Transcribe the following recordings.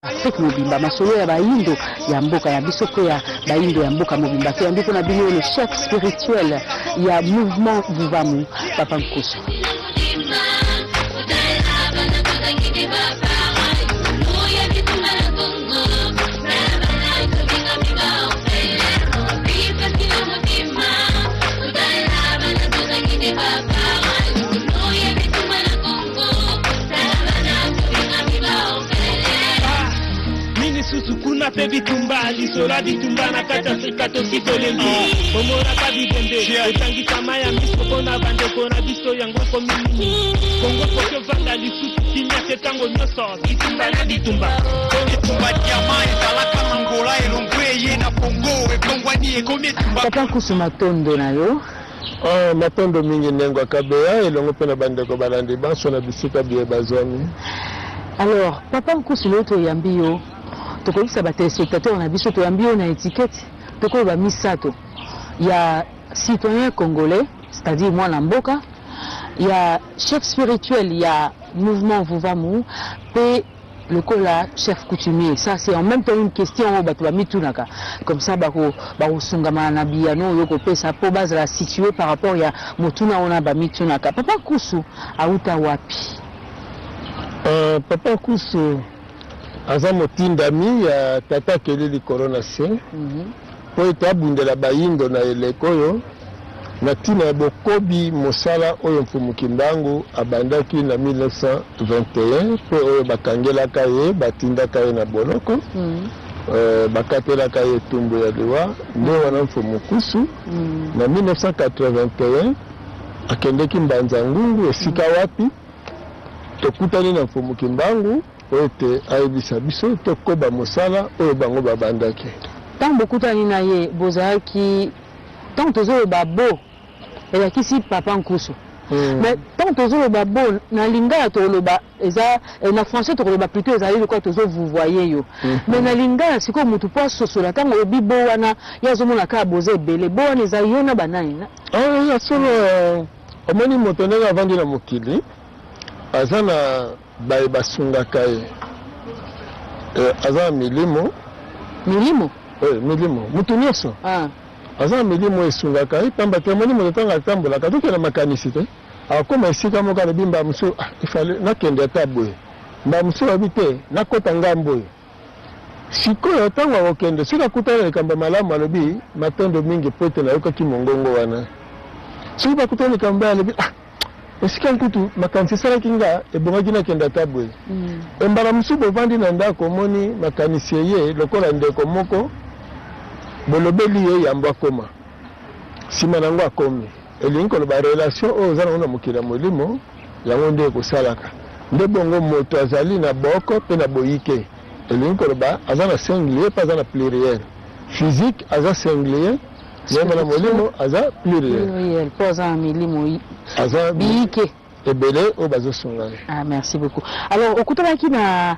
Afrique mobimba, masolo ya bayindo ya mboka na biso mpe ya bayindo ya mboka mobimba. Toyambi mpo na bino le chef spirituel ya mouvement Vuvamu, Papa Nkusu. Lisusu kuna mpe bitumba, lisolo ya bitumba na kati Afrika, tosi tolembi komonaka bibembe etangisama ya miso mpona bandeko na biso. Yango ekomi nini? Kongo koki ovanda lisusu kimia te, ntango nyonso bitumba na bitumba. Etumba diama ezalaka na Ngola, elongwe eye na Kongo, ebongwani ekomi etumba. Papa Nkusu, matondo na yo. Oh, matondo mingi ndengo akabeya elongo mpe na bandeko balandi banso na bisika biye bazwami. Alors Papa Nkusu, lelo toyambi yo, tokoyebisa batéléspectateur na biso, toyambi yo na étiquette tokoyeba misato ya citoyen congolais, c'est-à-dire mwana mboka, ya chef spirituel ya mouvement Vuvamu mpe lokola chef coutumier. Ça, c'est en même temps une question oyo bato bamitunaka, comme ça bakosungama na biyano oyo kopesa mpo bazala situé par rapport ya motuna wana bamitunaka. Papa Nkusu auta wapi? Papa Nkusu aza motindami ya tata akeli likolo na se mpo ete abundela bayindo na eleko oyo na ntina ya bokobi mosala oyo Mfumu Kimbangu abandaki na 1921 mpe oyo bakangelaka ye, batindaka ye na boloko, bakatelaka ye etumbu ya liwa. Nde wana Mfumu Nkusu na 1981 akendeki Mbanza Ngungu, esika wapi tokutani na Mfumu Kimbangu oyo ete ayebisa biso tokoba mosala oyo bango babandaki. Ntango bokutani na ye, bozalaki, ntango tozoloba bo elakisi Papa Nkusu, mais ntango tozoloba bo na lingala, tokoloba eza na français, tokoloba plutôt ezali lokola tozovouvoyer yo, mais na lingala sikoyo motu mpo asosola, ntango olobi bo wana, ye azomona kaka boza ebele. Bo wana eza yo na banani na? Ah, ya solo, omoni moto ndenge avandi na mokili, aza na baye basungaka ye, aza na milimo. Milimo? Milimo, motu nyonso aza na milimo esungaka ye, pamba te omoni moto ntango atambolaka, tokende makanisi te, akóma esika moko, alobi mbala mosusu: "Ah, ifale nakende ata boye." Mbala mosusu alobi: "Te, nakɔta ngambo oyo." Sikoyo ntango akokende, soki akutani na likambo ya malamu, alobi: "Matondo mingi po ete nayokaki mongongo wana." Soki bakutani likambo, alobi: "Ah, esika nkutu makanisi esalaki nga, ebongaki nakende ata boye." Embala mosusu bovandi na ndako, omoni makanisi eye lokola ndeko moko bolobeli ye yambo akoma, nsima nango akomi. Elingi koloba relation oyo oza nango na mokili ya molimo, yango nde ekosalaka nde bongo. Moto azali na boko mpe na boyike, elingi koloba aza na singulier mpe aza na pluriel. Physique aza singulier, nzambe na molimo aza pluriel. Pluriel mpo aza na milimo aza biyike ebele oyo bazosunga ye. Ah, merci beaucoup. Alors okutanaki na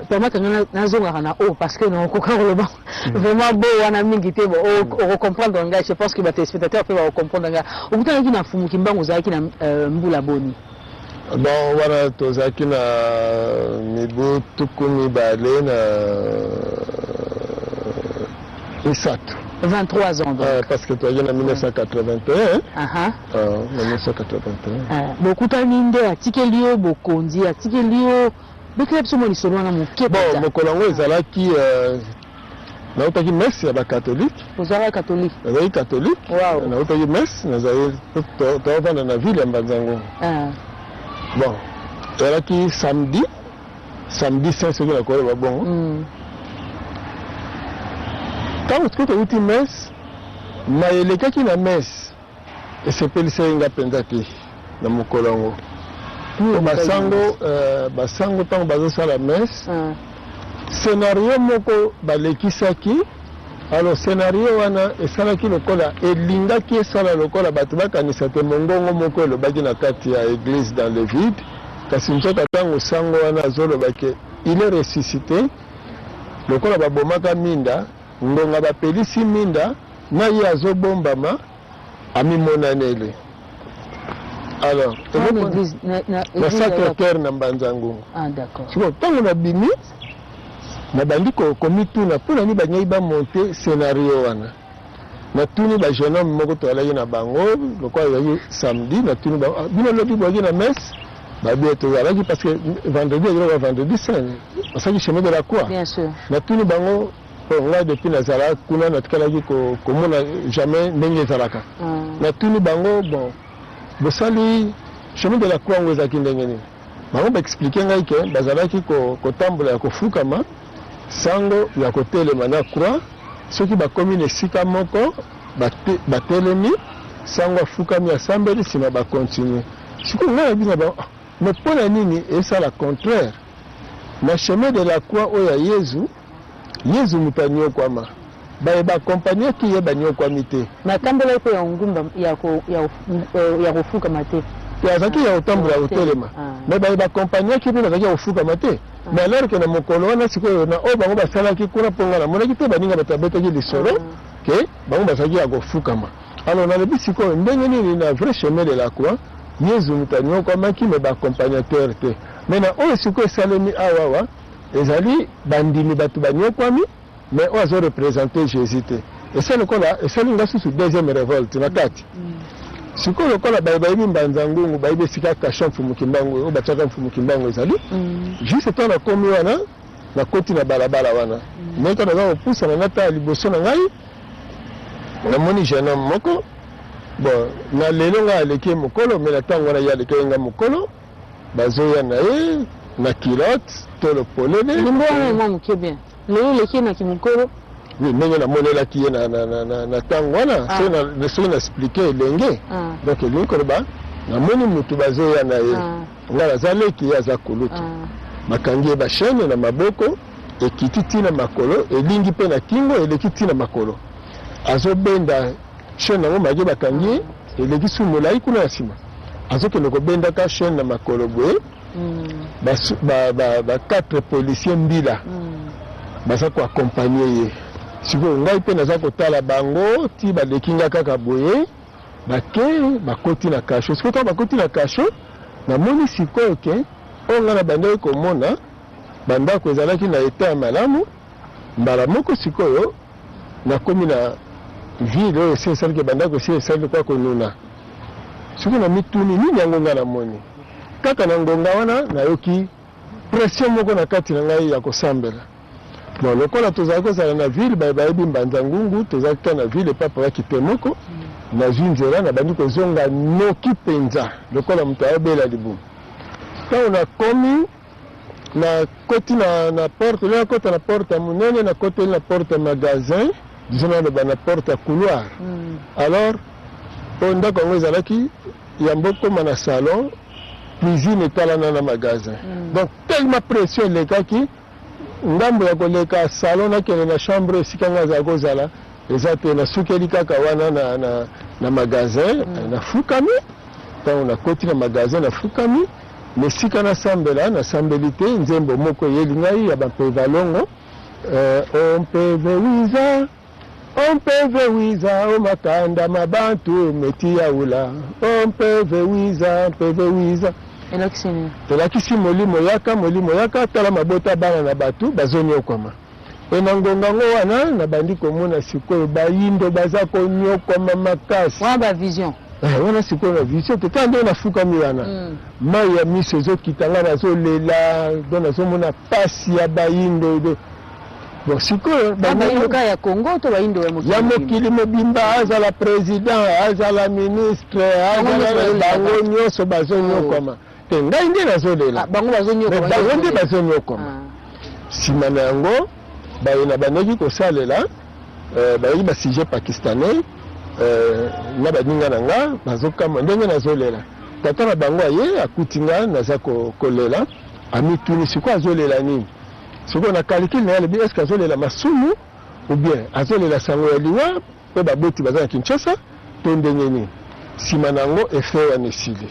permettre nga nazongaka na o parce que nakokoka koloba vraiment bo wana mingi te. Bon, okocomprendre ngai, je pense que batéléspectateur mpe bakocomprendre ngai. Okutanaki na Mfumu Kimbangu, ozalaki na mbula boni? Bon, wana tozalaki na mibu 23. 23 ans donc. Parce que tozalaki na 1981. Na 1981. Bokutani nde atikeli yo bokonzi, atikeli yo, bekela biso mwa lisolo wana moke. Bon. Mpenza. Mokolo yango ezalaki nautaki messe ya bacatholique. Ozalaka catholique? Nazalaki catholique. Nautaki messe, nazali toavanda na ville ya Mbanzango. Bon, ezalaki samedi, samedi saint soki nakoloba bongo. Ntango sikoyo touti messe, ma elekaki na messe esepelisaki nga mpenza te na mokolo yango. Po basango, basango ntango bazosala messe, scénario moko balekisaki. Alors scénario wana esalaki lokola elingaki esala lokola bato bakanisa te mongongo moko elobaki na kati ya église dans le vide, kasi nzoka ntango sango wana azoloba ke il est ressuscité, lokola babomaka minda, ngonga bapelisi minda na ye azobombama, amimonaneli. Alors Wana eloko église na na église ya Sacré Cœur na Mbanza Ngungu. Ah, d'accord. Sikoyo ntango nabimi Nabandi komituna mpo na nini balingaki bamonte scenario wana. Natuni ba jeune homme moko tozalaki na bango, lokola ezalaki samedi, natuni bango: "Ah, bino lobi boyaki na messe?" Babi tozalaki, parce que vendredi ezalaki lokola vendredi saint, basalaki chemin de la croix. Bien sûr. Natuni bango, po ngai depuis nazala kuna natikalaki komona jamais ndenge ezalaka. Natuni bango: "Bon, bosali chemin de la croix yango ezalaki ndenge nini?" Bango baexpliquer ngai ke bazalaki kotambola ya kofukama, sango ya kotelema na croix. Soki bakomi na esika moko, batelemi, sango afukami, asambeli, nsima bacontinuer. Sikoyo ngai nabi na bango: "Ah, mais mpo na nini esala contraire na chemin de la croix oyo ya Yezu? Yezu moto aniokwama, baye baaccompagnaki ye baniokwami te." Mais atambolaki mpe ya ngumba ya kofukama te? Te, azalaki ya kotambola, ya kotelema. Mais baye baaccompagnaki mpe bazalaki ya kofukama te. Mais alors ke na mokolo wana sikoyo, na oyo bango basalaki kuna, mpo nga namonaki te, baninga bato babetaki lisolo ke bango bazalaki ya kofukama. Alors nalobi: sikoyo ndenge nini na vrai chemin de la croix, Yezu moto aniokwamaki mais baaccompagnateur te, mais na oyo sikoyo esalemi awawa, ezali bandimi bato baniokwami, mais oyo azoreprésenter Jésus te? Esali lokola esali nga susu deuxième révolte na kati. Sikoyo lokola baye bayebi Mbanza Ngungu, bayebi esika cachot Mfumu Kimbangu oyo batiaka Mfumu Kimbangu ezali. Juste ntango nakomi wana, nakoti na balabala wana, me ntango naza kopusana, natala liboso na ngai, namoni jeune homme moko. Bon, na lelo ngai aleki ye mokolo, me na ntango wana ye aleki ye nga mokolo. Bazoya na ye na culotte, tolo polele. Limbo wana mwa moke bien, lelo eleki na kimokolo. Oui, ndenge namonelaki ye na ntango wana. Soki na expliquer elenge, donc elingi koloba namoni mutu bazoya na ye, ngai naza leki, ye aza kulutu. Bakangi ye bachaînes na maboko, ekiti ntina makolo, elingi mpe na kingo, eleki ntina makolo. Azobenda chaîne yango make bakangi ye, eleki su molai kuna na nsima, azokende kobendaka chaîne na makolo boye. Ba quatre policier mbila baza koaccompagner ye. Sikoyo ngai mpe naza kotala bango ti baleki nga kaka boye, bake bakoti na cachot. Sikoyo ntango bakoti na cachot, namoni sikoyo ke oyo ngai na bandaki komona, bandako ezalaki na état ya malamu. Mbala moko sikoyo nakomi na ville oyo esi esalaki bandako, esi esali kwa konuna. Soki na mituni nini yango ngai namoni kaka na ngonga wana, nayoki pression moko na kati na ngai ya kosambela. Bon, lokola tozalaki kozala na ville, bayebi Mbanza Ngungu, tozalaki kaka na ville epa papa te moko. Nazwi nzela, nabandi kozonga noki mpenza lokola moto ayobela libumu. Ntango nakomi, nakoti na porte le, nakota na porte ya monene, nakoteli na porte ya magasin, disons naloba na porte ya couloir. Alors mpo ndako yango ezalaki yambo okóma na salon, cuisine etalana na magasin. Donc tellement pression elekaki, ngambo ya koleka salon nakende na chambre esika ngai azala kozala eza te. Nasukeli kaka wana na magasin. Nafukami. Ntango nakoti na magasin, nafukami na esika nasambela, nasambeli te. Nzembo moko eyeli ngai ya Bampeve Alongo: "Ompeve wiza, ompeve wiza, omakanda mabantu meti yaula, ompeve wiza, mpeve wiza." Elakisi nini? Elakisi molimo yaka, molimo yaka, tala mabota bana na bato bazonyokwama. E na ngonga yango wana nabandi komona sikoyo bayindo baza konyokwama makasi. Wana bavision? Wana sikoyo na vision te, tala ndenge nafukami wana, mai ya miso ezokita, nga nazolela, donc nazomona pasi ya bayindo. Bon, sikoyo bayindo kaka ya Congo to bayindo ya mokili? Ya mokili mobimba, azala président, azala ministre, azala, bango nyonso bazonyokwama te. Ngai nde nazolela. Bango bazonyokwama. Bango nde bazonyokwama. Nsima na yango, baye na bandaki kosalela, bayaki basujet pakistanais na baninga na nga, bazokama ndenge nazolela. Tata na bango aye, akuti nga naza kolela, amituni sikoyo azolela nini. Sikoyo na calcul na ye, alobi: est-ce azolela masumu ou bien azolela sango ya liwa mpe baboti baza na Kinshasa to ndenge nini? Nsima na yango, effet wana esili.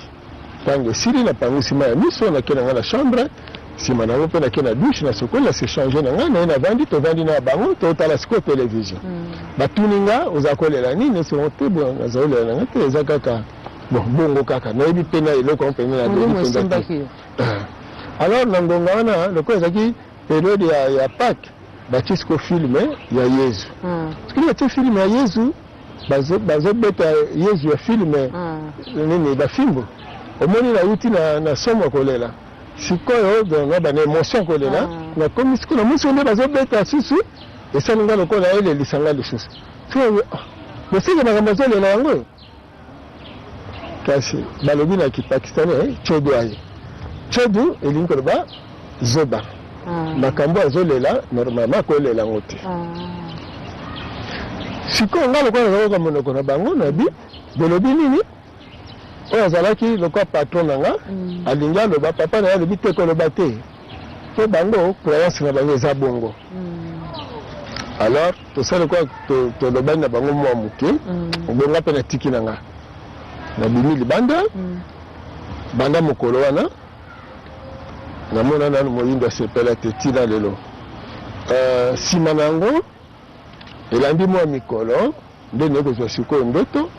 Ntango esili, napangusi mai ya miso, nake na ngai na chambre. Nsima na yango mpe nake na douche, nasokoli, na se changer na ngai, naye navandi, tovandi na bango, totala sikoyo télévision. Batuni nga: "Oza kolela nini?" Esongo te, bon, naza kolela na ngai te, eza kaka bon bongo kaka, nayebi mpe na eloko yango mpenza naleli mpenza te. Alors na ngonga wana, lokola ezalaki période ya Pâques. Batie sikoyo film ya Yezu. Soki batie film ya Yezu, bazobeta Yezu ya film nini, bafimbo. Omoni, nauti na somo ya kolela, sikoyo donc na bana émotion kolela. Nakomi sikoyo, namoni sikoyo nde bazobeta susu, esali nga lokola elelisa nga lisusu. Sikoyo boseke makambo azolela yango oyo, kasi balobi na kipakistanais chodu aye chodu, elingi koloba zoba. Makambo azolela, normalement akolela yango te. Sikoyo nga lokola nazokoka monoko na bango, nabi bolobi nini? Oyo azalaki lokola patron na nga alingi aloba, papa na ye alobi te, koloba te, mpo bango croyance na bango eza bongo. Alors tosali lokola tolobani na bango mwa moke, obonga mpe natiki na nga, nabimi libanda. Banda mokolo wana namona nanu moyindo asepela te ntina lelo. Nsima na yango elandi mwa mikolo nde naye kozwa sikoyo ndoto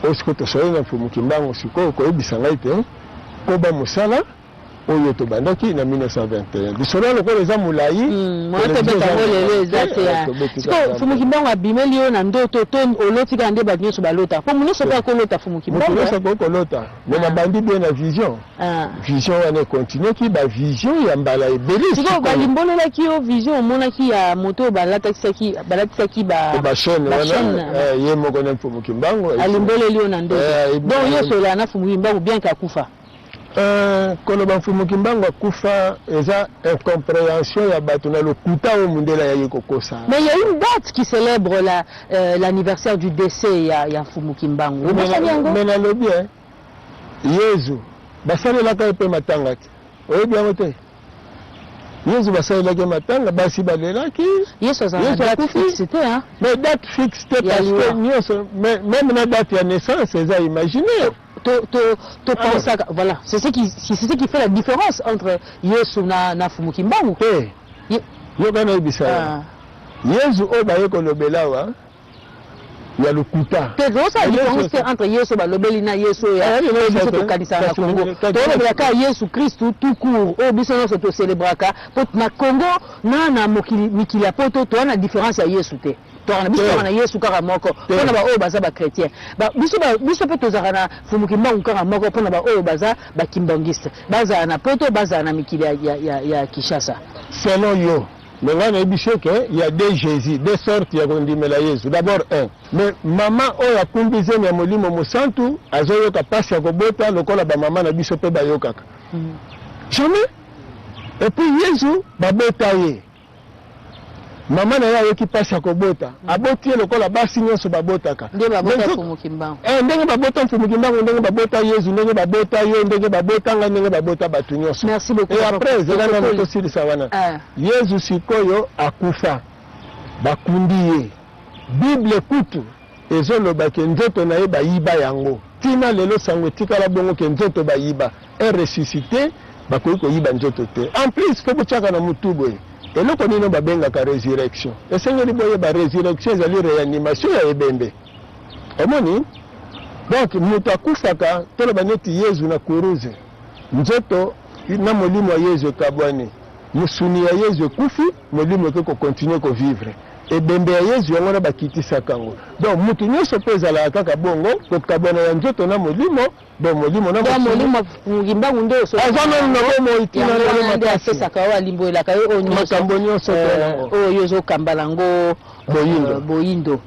oyo. Sikoyo tosali na Mfumu Kimbangu, sikoyo koyebisa ngai te koba mosala oyo tobandaki na 1921. Lisolo lokola eza molai. Tobeta yango lelo eza te. Sikoyo Mfumu Kimbangu abimeli yo na ndoto to oloti kaka nde bato nyonso balota? Mpo nyonso mpe akolota Mfumu Kimbangu. Moto nyonso akoki kolota, mais nabandi bien na vision. Vision wana ekontinueki, bavision ya mbala ebele. Sikoyo balimbolelaki yo vision omonaki ya moto oyo balatisaki bachaîne wana, ye moko na Mfumu Kimbangu. Alimboleli yo na ndoto. Donc yo osololaka na Mfumu Kimbangu bien ke akufa? Koloba Mfumu Kimbangu akufa eza incompréhension ya bato na lokuta oyo mundele ayaki kokosa. Mais il y a une date qui célèbre l'anniversaire du décès ya Mfumu Kimbangu. Obosani yango? Mais nalobi Yezu basalelaka ye mpe matanga te, oyebi yango te? Yezu basalelaki ye matanga, basi balelaki. Yesu azala na date fixe te, hein? Mais date fixe te, parce que nyonso, même na date ya naissance eza imaginaire. To pensaka, voilà, c'est ce qui fait la différence entre Yesu na Mfumu Kimbangu. Te, yoka, nayebisa yo, Yesu oyo baye kolobela awa ya lokuta. Te, tozosala différence te entre Yesu balobeli na Yesu oyo biso tokanisaka na Congo. Tolobela kaka Yesu Kristu tout court oyo biso nyonso tocélébraka, po na Congo na mikili ya poto toza na différence ya Yesu te. Toka na biso kaka na Yesu kaka moko mpona baoyo baza bachrétien. Biso mpe tozalaka na Mfumu Kimbangu kaka moko mpona baoyo baza bakimbangiste, bazala na poto, bazala na mikili ya Kinshasa. Selon yo, mais ngai nayebi so ke ya deux Jésus, deux sortes ya kondimela Yesu. D'abord un, mais mama oyo akumbi zemi ya Molimo Mosantu azoyoka mpasi ya kobota lokola bamama na biso mpe bayokaka jamais. Et puis Yesu babota ye, mama na ye ayoki mpasi ya kobota, aboti ye lokola basi nyonso babotaka. Nde babota Mfumu Kimbangu. Ndenge babota Mfumu Kimbangu, ndenge babota Yesu, ndenge babota yo, ndenge babota ngai, ndenge babota bato nyonso. Merci beaucoup. Et après, ezala nano tosilisa wana. Yesu sikoyo akufa, bakundi ye. Bible kutu ezoloba ke nzoto na ye bayiba yango. Ntina lelo sango etikala bongo ke nzoto bayiba. Un ressuscité bakoki koyiba nzoto te. En plus, fo botiaka na mutu boye, eloko nini babengaka résurrection? Esengeli boyeba, résurrection ezali réanimation ya ebembe. Omoni, donc moto akufaka, toloba neti Yezu na kuruze, nzoto na molimo ya Yezu ekabwani. Mosuni ya Yezu ekufi, molimo eke kocontinuer kovivre. Ebembe ya Yezu yango wana bakitisaka yango. Donc motu nyonso mpe ezalaka kaka bongo, kokabwana ya nzoto na molimo. Donc molimo na molimo Kimbangu nde aza nanu na bomoi ntina lelo. Nde apesaka oyo, alimbolelaka yo oyo. Makambo nyonso. Oyo ozokamba nango. Boyindo. Boyindo.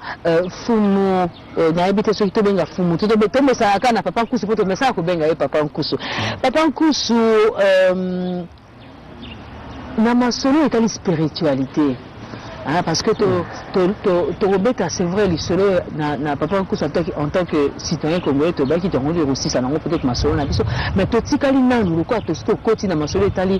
Fumu, nayebi te soki tobenga fumu, tomesaka kaka na papa Nkusu, mpo tomesaka kobenga ye papa Nkusu. Papa Nkusu, na masolo etali spiritualité, ah, parce que tokobeta, c'est vrai, lisolo na papa Nkusu en tant que citoyen congolais, tobaki tongo ekosisa nango peut-être masolo na biso, mais totikali nanu lokola tosi tokoti na masolo etali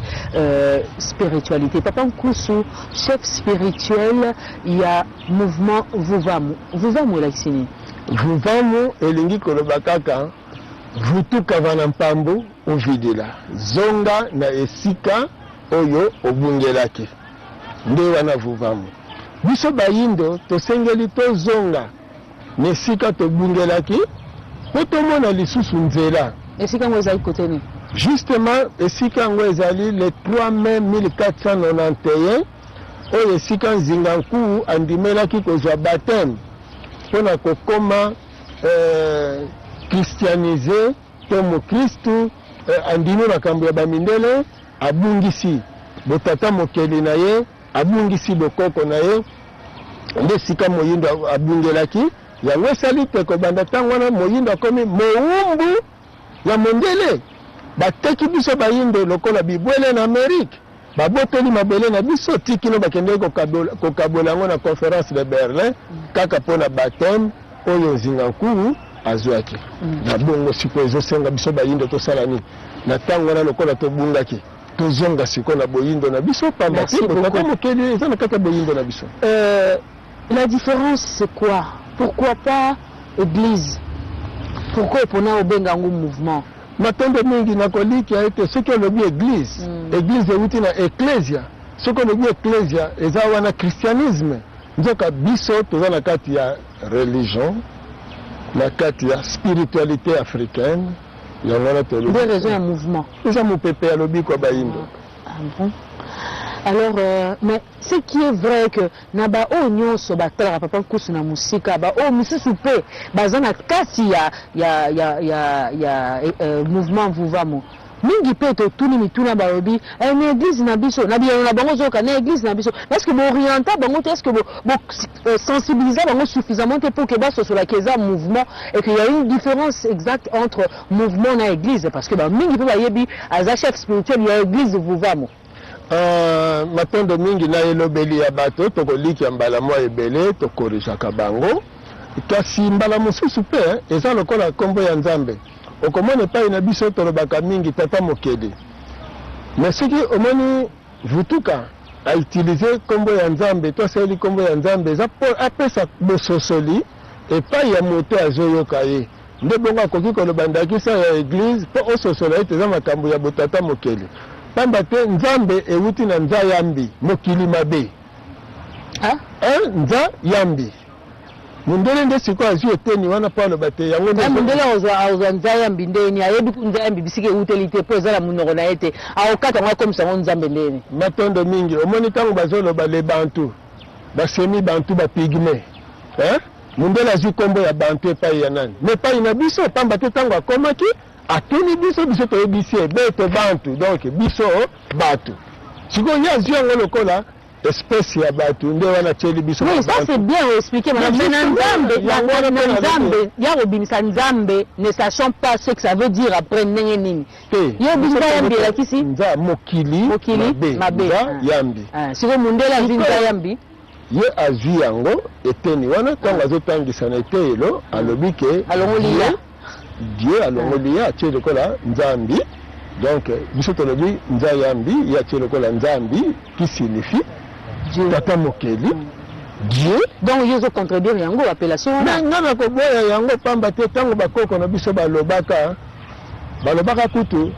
spiritualité. Papa Nkusu, chef spirituel ya mouvement Vuvamu. Vuvamu elakisi nini? Vuvamu elingi koloba kaka vutukava na mpambu ovidila, zonga na esika oyo obungelaki. Nde wana vuvamu. Biso bayindo tosengeli tozonga na esika tobungelaki mpo tomona lisusu nzela. Esika yango ezali kote nini? Justement, esika yango ezali le 3 mai 1491. Oyo esika Nzinga Nkuwu andimelaki kozwa bapteme mpo na kokoma christianise to mokristu, andimi makambo ya bamindele, abungisi botata mokeli na ye, abungisi bokoko na ye, nde esika moyindo abungelaki. Yango esali te kobanda ntango wana moyindo akomi mowumbu ya mondele. Bateki biso bayindo lokola bibwele na Amerique, babotoli mabele na biso ti kino bakendeki kokabola yango na Conference de Berlin kaka mpo na bapteme oyo Nzinga Nkuwu azwaki. Na bongo sikoyo ezosenga biso bayindo tosala nini na ntango wana? Lokola tobungaki, tozonga sikoyo na boyindo na biso, pamba te botata mokeli eza na kati ya boyindo na biso. La différence, c'est quoi? Pourquoi pas église? Pourquoi epona obenga yango mouvement? Matondo mingi. Nakolikia ete soki olobi église, église euti na ecclesia. Soki olobi ecclesia, eza wana christianisme. Nzoka biso toza na kati ya religion, na kati ya spiritualité africaine. Yango wana tolobi Nde raison ya mouvement. Eza mopepe ya lobiko ya bayindo. Ah bon? Alors, mais ce qui est vrai que na baoyo nyonso batalaka papa Nkusu na mosika, baoyo misusu mpe baza na kati ya mouvement Vuvamo, mingi mpe totuni mituna, balobi na église na biso, na biyano na bango ozoyoka na église na biso. Est ce que boorienta bango te? Est ce que bosensibilisa bango suffisamment te pour que basosolaki eza mouvement et qu'il y a une différence exacte entre mouvement na église? Parce que bamingi mpe bayebi aza chef spirituel ya église Vuvamo. Matondo mingi. Na elobeli ya bato, tokolikia mbala mwa ebele tokorijaka bango, kasi mbala mosusu mpe eza lokola nkombo ya Nzambe. Okomona epai na biso tolobaka mingi tata mokeli, mais soki omoni Vutuka autilize nkombo ya Nzambe to asaleli nkombo ya Nzambe, eza mpo apesa bososoli epai ya moto azoyoka ye. Nde bongo akoki koloba ndakisa ya église mpo ososola ete eza makambo ya botata mokeli, pamba te Nzambe ewuti na nza yambi, mokili mabe. Ah? Nza yambi, mondele nde sikoyo azwi eteni wana mpo aloba te yango nde. Mondele azwa nza yambi ndeni? Ayebi nza yambi bisika ewuteli te, mpo eza na monoko na ye te. Akokata yango, akomisa yango Nzambe ndeni? Matondo mingi. Omoni ntango bazoloba le bantu, basemi bantu, bapygmées, hein? Mondele azwi nkombo ya bantu epai ya nani? Mais epai na biso, pamba te ntango akomaki, atuni biso, biso toyebisi ye beto bantu, donc biso bato. Sikoyo ye azwi yango lokola espèce ya bato, nde wana atieli biso. Oui, ça c'est bien expliqué, madame. Mais na Nzambe, na Nzambe, ya kobimisa Nzambe, ne sachant pas ce que ça veut dire après, ndenge nini? Te. Yo biso yambi elakisi nza mokili. Mokili mabe. Nza yambi. Sikoyo mondele azwi nza yambi. Ye azwi yango eteni wana ntango azotangisa na eteyelo, alobi ke alongoli ya Dieu, alongoli ye, atie lokola Nzambi. Donc biso tolobi nza yambi, ye atie lokola Nzambi, qui signifie tata mokeli, Dieu. Donc yo ozocontredire yango, appellation wana? Mais nga na koboya yango, pamba te ntango bakoko na biso balobaka, balobaka kutu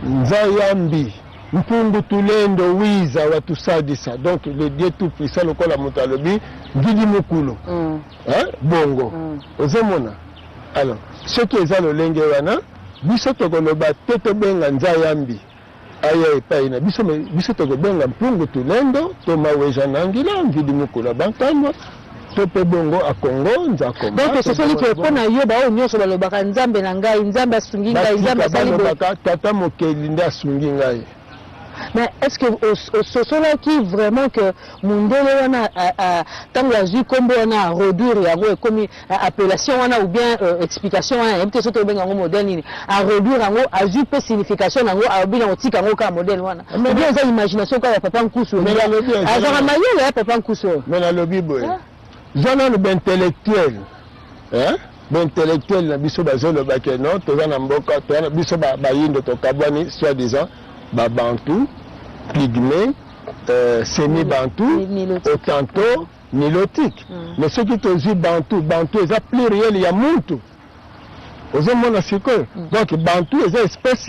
nza yambi mpungu tulendo wiza watusadisa, donc le Dieu tout puissant, lokola moto alobi ngidi mokulu. Hein? Bongo ozomona, alors soki eza lolenge wana, biso tokoloba te tobenga nza yambi aya epai na biso, mais biso tokobenga mpungu tulendo to Maweja Nangila mvidi mokulu bankambwa to mpe bongo akongo nzakomba. Donc tososoli ke mpo na yo, baoyo nyonso balobaka Nzambe na ngai, Nzambe asungi ngai, Nzambe asali boye, balobaka tata mokeli nde asungi ngai. Mais est ce que ososolaki vraiment que mondele wana, ntango azwi nkombo wana, aréduire yango, ekomi appellation wana ou bien explication wana, yebi te soki tobenga yango modèle nini, aréduire yango, azwi mpe signification nango, alobi na kotika yango kaka modèle wana, ou bien eza imagination kaka ya papa Nkusu? Azwaka mayele ya papa Nkusu oyo. Mais nalobi boye, zwa nanu baintellectuel, baintellectuel na biso bazoloba ke non, toza na mboka biso bayindo tokabwani, soi disant babantu, pygmée, semi bantu, hottentot, nilotique. Mais soki tozwi bantu, bantu eza pluriel ya muntu. Ozomona sikoyo, donc bantu eza espèce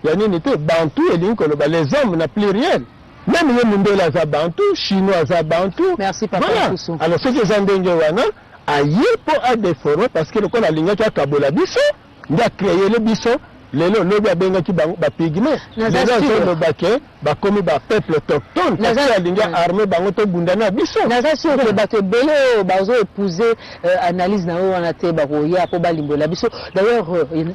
ya nini te. Bantu elingi koloba les hommes na pluriel. Même ye mundele aza bantu, chinois aza bantu. Merci, papa. Voilà. Alors soki eza ndenge wana, aye mpo adéforme, parce que lokola alingaki akabola biso, nde acréele biso. Lelo lobi abengaki bango ba pygmées, Naza lelo sûr. azoloba ke bakomi ba peuple autochtone, Naza- kasi alingi arme bango tobunda na biso. Naza sûr ke bato ebele oyo bazo épouser analyse na yo wana te, bakoya mpo balimbolela biso. D'ailleurs,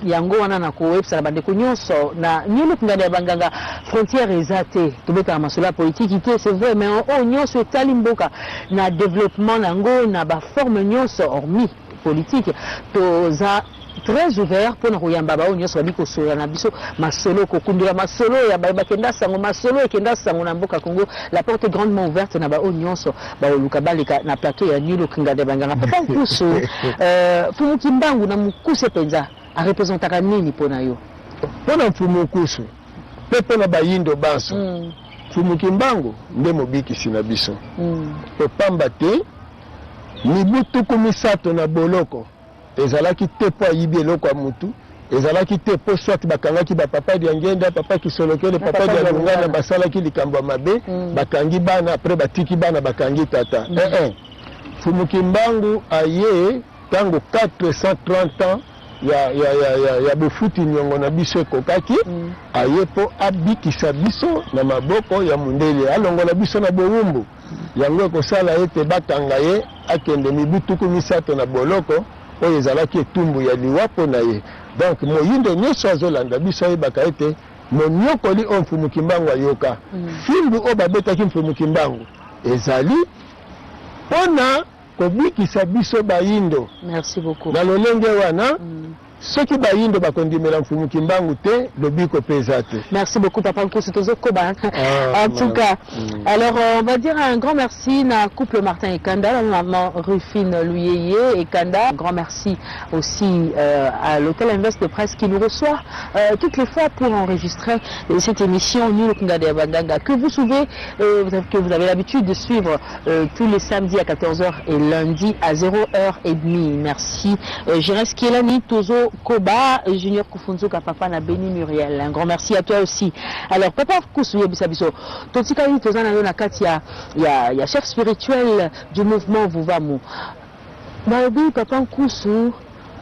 yango wana na koyebisa na bandeko nyonso na New Look Nganda ya Banganga, frontière eza te. Tobetaka masolo ya politiki te, c'est vrai, mais oyo nyonso etali mboka na développement na yango na baforme nyonso hormis politique, toza très ouvert mpona koyamba baoyo nyonso babi kosolola na biso masolo, kokundula masolo ya bakenda sango, masolo ekenda sango na mboka Congo. La porte est grandement ouverte na baoyo nyonso baoluka baleka na plateau ya New Look Nganda Banganga. Papa Nkusu, Mfumu Kimbangu na mokuse mpenza arepresentaka nini mpo na yo? Mpo na Mfumu Nkusu mpe mpo na bayindo banso, Mfumu Kimbangu nde mobikisi na biso, po pamba te mibu 30 na boloko ezalaki te mpo ayibi eloko ya mutu, ezalaki te mpo soit bakangaki bapapa Diangenda, papa Kisolokele, papa papa Dialungana, Dialungana. Basalaki likambo ya mabe, bakangi bana, après batiki bana, bakangi tata. Eh, eh. Mfumu Kimbangu aye ntango 430 ans ya bofuti niongo na biso ekokaki. Aye mpo abikisa biso na maboko ya mundele, alongola biso na bowumbu. Yango ekosala ete bakanga ye, akende mibu 30 na boloko oyo ezalaki etumbu ya liwa mpo na ye. Donc moyindo nyonso azolanda biso ayebaka ete moniokoli oyo Mfumu Kimbangu ayoka, fimbu oyo babetaki Mfumu Kimbangu ezali mpona kobikisa biso bayindo. Merci beaucoup. Na lolenge wana, soki bayindo bakondimela Mfumu Kimbangu te, lobiko mpe eza te. Merci beaucoup, Papa Nkusu. Tozokoba. Ah, En tout cas, alors on va dire un grand merci na couple Martin Ekanda, la maman Rufine Luyeye Ekanda. Un grand merci aussi à l'hôtel Invest de Presse qui nous reçoit toutes les fois pour enregistrer cette émission New Look Nganda ya Banganga que vous suivez, que vous avez l'habitude de suivre tous les samedis à 14h et lundi à 0h30. Merci. Jérès Kielani, Tozo Koba, Junior Kufunzuka, Papa na Béni Muriel. Un grand merci à toi aussi. Alors, Papa Nkusu, yebisa biso, totikali toza na yo na kati ya chef spirituel du mouvement Vuvamu. Balobi Papa Nkusu,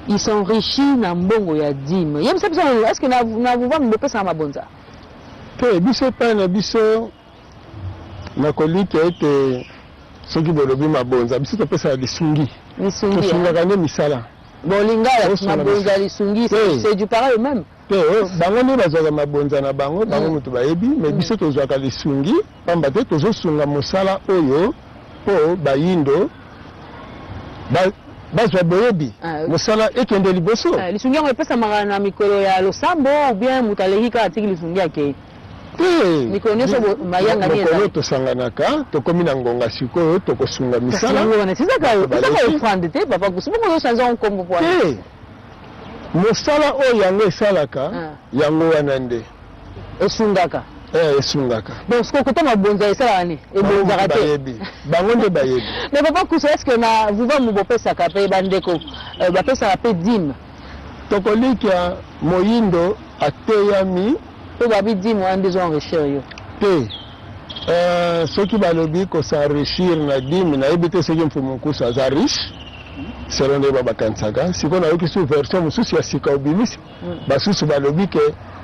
il s'enrichit na mbongo ya dîme. Yebisa biso, est-ce que na Vuvamu bopesaka mabonza? Te, biso epai na biso, nakolika ete soki bolobi mabonza, biso topesaka lisungi. Lisungi. Tosungaka nde misala. Bon, lingala, Osala mabonza, lisungi, c'est du pareil au même. Te, oyo, bango nde bazwaka mabonza na bango, bango moto bayebi, mais biso tozwaka lisungi, pamba te tozosunga mosala oyo mpo bayindo bazwa boyebi, mosala ekende liboso. Ah, lisungi yango epesamaka na mikolo ya losambo ou bien moto aleki kaka, atiki lisungi, akei? Te. Mikolo nyonso mayangani Mokolo ezali. Tosanganaka, tokomi na ngonga sikoyo tokosunga Kasi misala. yango wana ezaka Bato baleki. Offrande te, Papa Nkusu, bongo ozochange yango nkombo po wana? Te, mosala oyo yango esalaka, yango wana nde esungaka. Eh, esungaka. Donc sikoyo kota mabonza esalaka nini? Ebonzaka te? Bayebi, bango nde bayebi. Mais Papa Nkusu, est ce que na Vuvamu bopesaka mpe bandeko, bapesaka mpe dîme? Tokolikia moyindo ateyami. Mpo babi dîme wana nde ezo enrichir yo. Te. Soki balobi kos'enrichir na dîme, nayebi te soki Mfumu Nkusu aza riche selon nde babakanisaka. Sikoyo nayoki su version mosusu ya sika obimisi, basusu balobi ke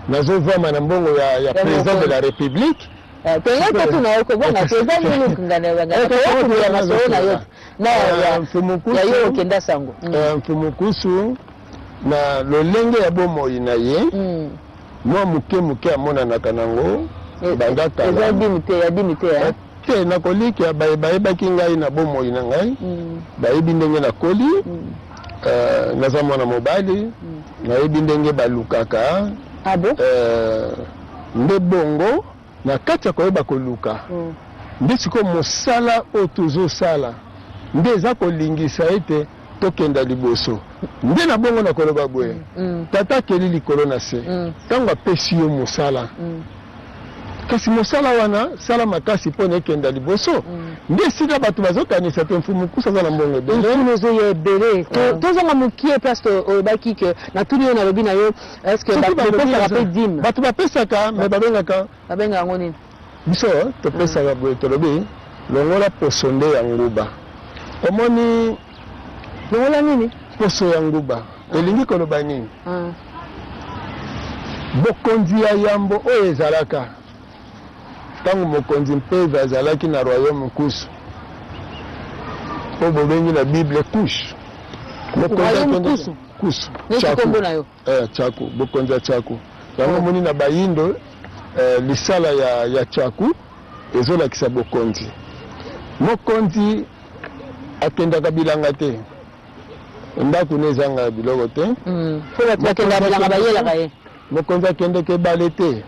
nazovama na mbongo ya président de la République. Tolingai totuna yo kobonga te, eza nini ngana toyokumela masolo na yo na ya yo okenda sango. Mfumu Nkusu na lolenge ya bomoi na ye, mwa moke moke amonanaka nango banda Eza kala. Dîme te, ya dîme te, hein? Te, nakolikia bayebaki ngai na bomoi na ngai, bayebi ndenge nakoli. Naza mwana mobali, nayebi ndenge balukaka. Ah bon? Nde bongo na kati ya koyeba koluka, nde sikoyo mosala oyo tozosala nde eza kolingisa ete tokenda liboso. Nde na bongo na koloba boye: tata akeli likolo na se, ntango apesi yo mosala, kasi mosala wana sala makasi mpo na ekenda liboso. Nde esika bato bazokanisa te Mfumu Nkusu aza na mbongo ebele. Mfulu ezoya ebele. Tozonga mokie place oyebaki ke natuni yo, nalobi na yo, est ce que Soki balobi bopesaka mpe dîme? Bato bapesaka, me babengaka Babenga yango nini? Biso topesaka boye, tolobi longola poso nde ya nguba, omoni? Longola nini? Poso ya nguba elingi koloba nini? Bokonzi ya yambo oyo ezalaka ntango mokonzi Mpeve azalaki na royaume Nkusu, oyo bobengi na Bible Kush. Mokonzi Royaume akendeke Kusu? Kusu, Neti Tchaku. kombo na yo. Tchaku, bokonzi ya Tchaku. Yango omoni na bayindo lisala ya Tchaku ezolakisa bokonzi. Mokonzi akendaka bilanga te, ndako ne ezanga biloko te. Po bato bakendaka bilanga bayelaka ye. Mokonzi akendeke ebale te.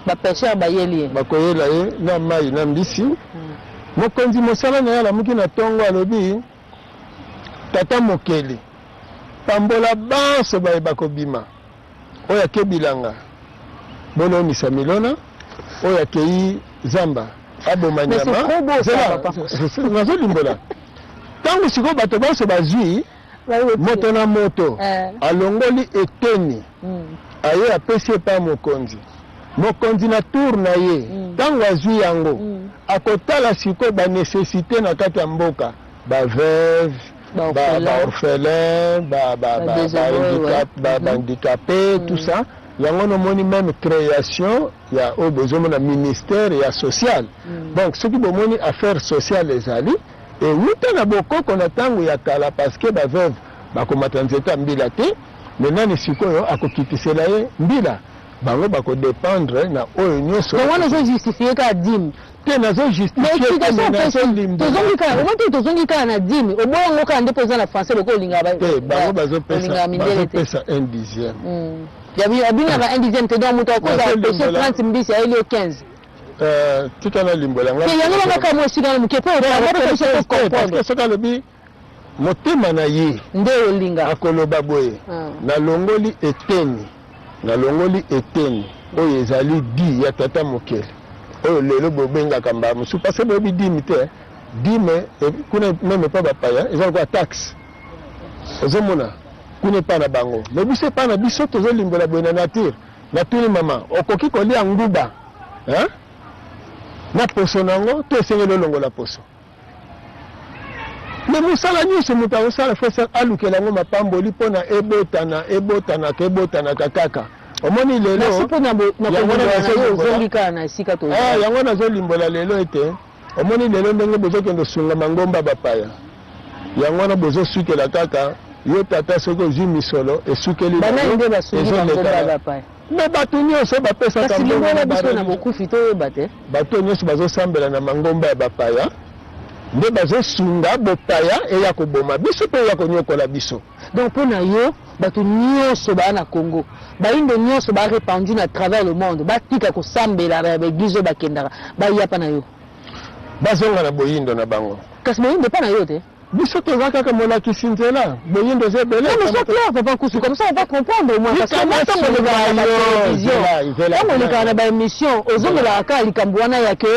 Ba pêcheurs bayeli ye. Bakoyela ye na mai na mbisi. Mokonzi mosala na ye alamuki na tongo, alobi: tata mokeli, pambola banso baye bakobima. Oyo ake bilanga bolonisa milona, oyo akei zamba aboma Mais c'est nyama. trop beau, ça, Zela, papa. nazolimbola. Ntango sikoyo bato banso bazwi moto na moto alongoli eteni, aye apesi epai mokonzi. Mokonzi na tour na ye, ntango azwi yango, akotala sikoyo banécessité na kati ya mboka, baveuve, Baorphelin. baorphelin, Badésœuvrés, ouais. bahandicapé, tout ça. Yango nomoni même création ya oyo bozomona ministère ya social. Donc soki bomoni affaire sociale ezali ewuta na bokoko na ntango ya kala, parce que baveuve bakomata nzete ya mbila te. Me nani sikoyo akokitisela ye mbila? Bango bakodépendre na oyo nyonso. Donc wana ozojustifie kaka dîme? Te, Mais explication opesi, tozongi kaka omoi te, tozongi kaka na dîme. Oboyango kaka nde mpo eza na français, lokola olingaka te. Bango olingaka mindele te. Bazopesa un dixième. Abingaka un dixième te. Donc moto akozala pêche 30 mbisi, ayeli yo 15. Tika nalimbola nga. Te, yango banga kaka mwa esika na moke mpo biso Parce tocomprendre. que soki alobi motema na ye nde olinga akoloba boye: nalongoli eteni, nalongoli eteni oyo ezali di ya tata mokeli, oyo lelo bobengaka mbala mosusu, parce que boyebi dîme te. Dîme kuna même epa bapaya eza lokola taxe. Ozomona kuna epa na bango, mais biso epa na biso tozolimbola boye na nature. Natuni mama: okoki kolia nguba, hein? Na poso nango to esengeli olongola poso? Mais mosala nyonso moto akosala, fo alukela yango mapamboli mpona ebotana, ebotanaka, ebotanaka kaka. Omoni lelo Merci mpona na Yango kolimbola na yo. nazolimbola. Ozongi kaka na esika to Ah, yango nazolimbola lelo ete omoni lelo ndenge bozokende osunga mangomba bapaya, yango wana bozosukela kaka yo tata. Soki ozwi misolo, esukeli na Banani yo, nde basungi ezoleka bangomba bapaya? Mais bato nyonso bapesaka Kasi mbongo limbola na biso na bareligion. bokufi toyeba te. Bato nyonso bazosambela na mangomba ya bapaya nde bazosunga bopaya eya koboma biso mpe eya konyokola biso. Donc mpo na yo, bato nyonso baa na Congo, bayindo nyonso barépandu na travers le monde, batika kosambela ya baéglise oyo bakendaka, baya mpa na yo? Bazonga na boyindo na bango. Kasi boyindo mpa na yo te. Biso toza kaka molakisi nzela, boyindo eza ebele. Non, mais sois clair, papa Nkusu, comme ça on va comprendre au moins. Parce que moi, ntango olekaka na batélévision, ntango olekaka na baémission, ozongelaka kaka likambo wana ya ke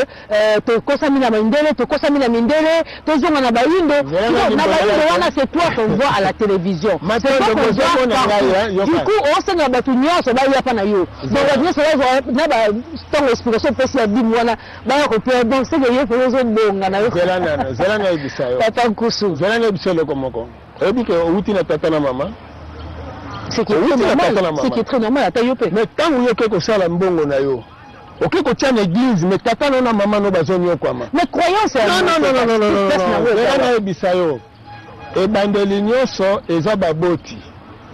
tokosami na mindele, tokosami na mindele, tozonga na bayindo. Nzela na Na limbola bayindo te. wana, c'est toi qu'on voit à la télévision, c'est toi Matondo, qu'on voit bozomona ngai, partout. hein, yoka. Du coup, osenga bato nyonso baya mpa na yo. Donc bato nyonso bazwa na ntango explication opesi ya dîme wana, baya kopia. Donc seke yo mpenza ozobonga na yo. Zela nano, zela nayebisa yo. Papa Nkusu. Zela nayebisa eloko moko. Oyebi ke outi na tata na mama. Ce qui est Oui, très c'est la normal, tata na mama. ce qui est très normal, ata yo mpe. Mais ntango yo oke kosala mbongo na yo, oke kotia na église, mais tata no na mama no bazonyokwama. Mais croyance ya Non, non, non, non, non, non, place non, nango non. Zela ezala. nayebisa yo, ebandeli nyonso eza baboti.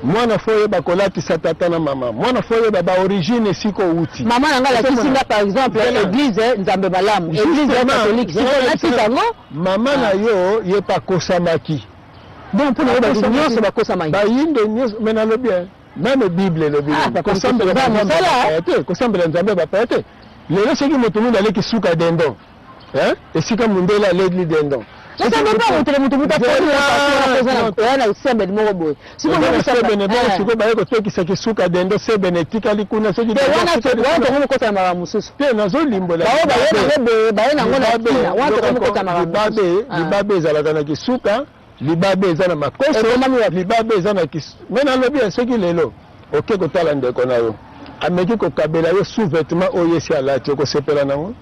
Mwana fo oyeba kolatisa tata na mama, mwana fo oyeba baorigine esika outi. Mama na ngai alakisi nga par exemple Zela. église Nzambe Malamu, église Justement, catholique. zela Sikoyo nayebisa natika yo, yango? Mama na yo ye mpe akosamaki. Donc mpona yo, bato nyonso bakosamaki? Bayindo nyonso. Mais nalobi, hein, même Bible elobi Ah, nini? papa, Kosambela eza banzambe mosala. bapaya te, kosambela nzambe bapaya te. Lelo soki moto mundu aleki suka dindon, hein? Esika mundele aleki dindon. Ça dépend moto na moto, moto Zela, oya na sembele moko boye. Eza na sebene bongo, sikoyo baye kotekisaki suka dindon, sebene etikali kuna. Soki dindon Wana etikali wana kuna. tongo mokota na makambo mosusu. Te, nazolimbola. Baoyo baye nango boye, baye nango na ntina wana, tongo mokota na makambo Libabe. mosusu. Ah. Libabe ezalaka na kisuka, libabe eza na makoso. Ekomami wapi? Libabe eza na kis. Mais nalobi ya soki lelo oke kotala ndeko na yo, ameki kokabela yo sous-vêtement oyo esi alati, okosepela nango?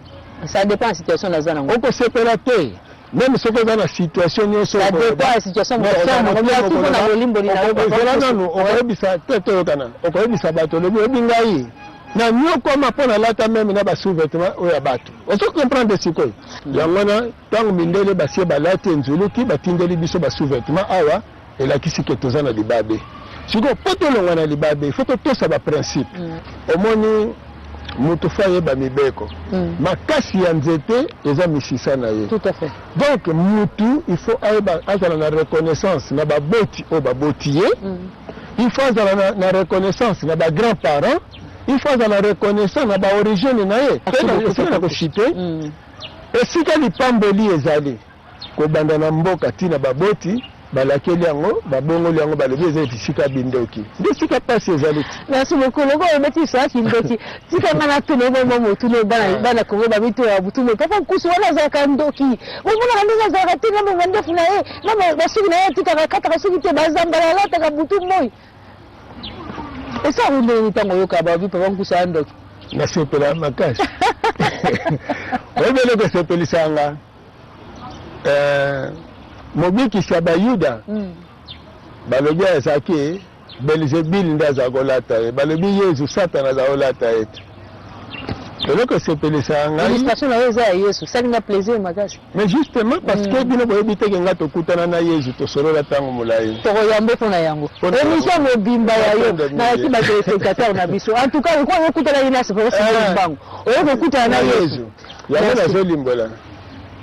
Ça dépend ya situation naza nango. Okosepela te. Même soki oza na situation nyonso, Ça dépend ya situation moto aza nango. Merci mpona bolimboli na yo, papa. Ezala nanu, okoyebisa te, toyokana, okoyebisa bato, olobi oyebi ngai na nyokoma mpo nalata même na basous-vêtement oyo ya bato. Ozo comprendre sikoyo? Yango wana, ntango mindele basie balati enzuluki, batindeli biso basous-vêtement awa, elakisi ke toza na libabe. Sikoyo, mpo tolongwa na libabe, faut totosa baprincipe. Omoni, moto faut ayeba mibeko. Makasi ya nzete eza misisa na ye. Tout à fait. Donc mutu, il faut ayeba, azala na reconnaissance na baboti oyo baboti ye. Il faut azala na reconnaissance na bagrand parents. Il faut azala reconnaissant na baorigine na ye. Merci beaucoup, esika na papa. Koshite esika lipamboli ezali kobanda na mboka, ntina baboti balakeli yango, babongoli yango, balobi eza esika bindoki, nde esika mpasi ezali ti. Merci beaucoup. Loko obeti lisolo ndoki, tika nga natuna ebomba motuna. Bana, bana Kongo babito ya butu moi, papa Nkusu wana azalaka ndoki? Omonaka ndenge azalaka te na mandefu na ye, na basuki na ye, atikaka, akataka suki te, bazambala alataka butu moi. Esaka ndenge ntango oyoka babi papa Nkusu aya ndoki? Nasepela makasi. Oyebi eloko esepelisanga? Mobikisi ya Bayuda, balobi azalaki Belzebul nde aza kolata ye. Balobi Yezu, Satana aza kolata ye te. Eloko esepelisaka ngai, Illustration na yo eza ya Yesu, esalinga plaisir makasi. Mais justement, parce que bino boyebi teke nga tokutana na Yesu, tosolola ntango molai. Tokoyambe mpona yango. Mpona yango. Émission mobimba ya yo. Matondo mingi. Nayaki batéléspectateur na biso. En tout cas, okoki okutana ye na mbango, oyoki kokutana na Yesu. Yango. Merci. Nazolimbola